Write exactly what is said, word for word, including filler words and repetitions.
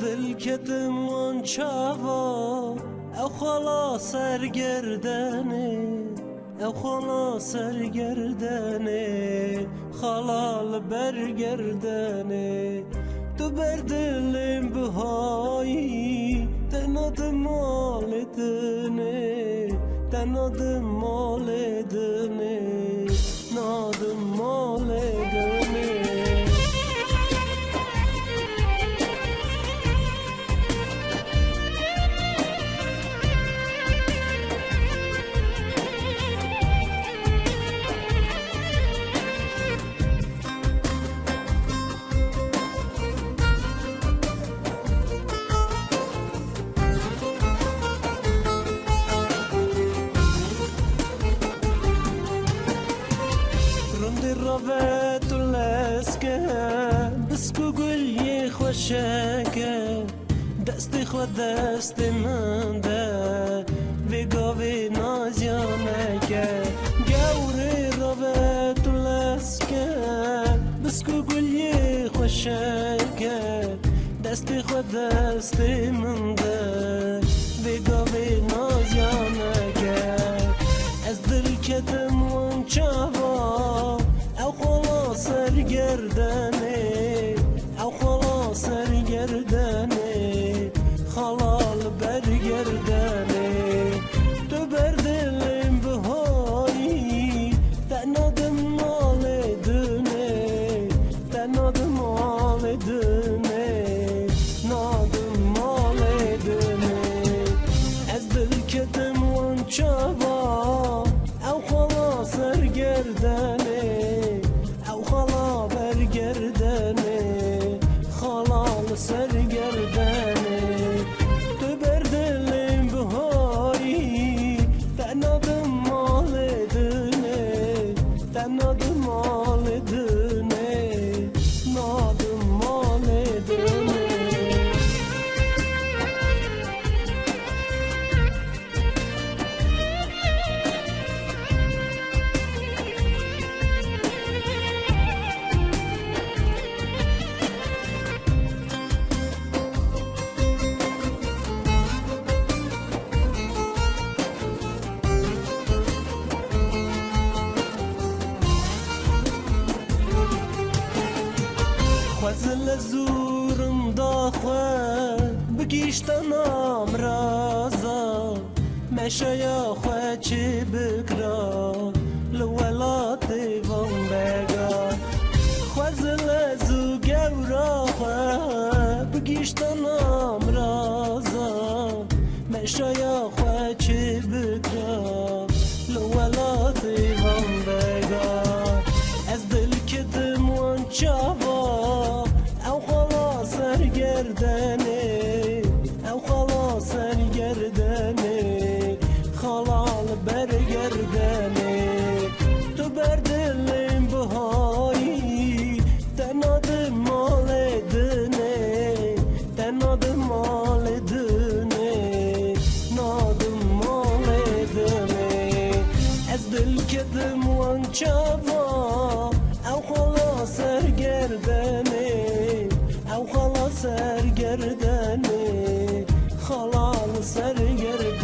Dil ketim wan çava, ew xala sergerdenê, ew xala sergerdenê, xala li ber gerdenê. Tu ber dilên bihayî, te nadim malê dinê, te nadim malê dinê. Nadim malê dinê. Rindî rave tu leske, bisk û gul yê xweşeke, destê xwe destê min de, vê gavê naziyaneke. Gewrê rave tu leske, bisk û gul yê xweşeke, destê xwe destê min de, vê gavê naziyaneke. Ez dil ketim wan çava, ew xala sergerdenê, ew xala sergerdenê, xala li ber gerdenê. Tu ber dilên bihayî, te nadim malê dinê, te nadim malê dinê, nadim malê dinê. Ez dil ketim wan çava, ew xala sergerdenê, ew xala ber gerdenê, xala li ser gerdenê. Tu ber dilên bihayî, te nadim malê dinê, te nadim malê dinê, nadim malê dinê. Xwezile zû rinda xwe bigihîşte namraza, meşeya xwe çê bikira li welatê van bega. Xwezile zû gewra xwe bigihîşte namraza, meşeya xwe çê bikira li welatê van bega. Ez dil ketim wan çava, ew xala sergerdenê, ew xala sergerdenê, xala li ber gerdenê. Tu ber dilên bihayî, te nadim malê dinê, te nadim malê dinê, nadim malê dinê. Ez dil ketim wan çava, ew xala sergerdenê, ew xala sergerdenê, xala li ser gerdenê.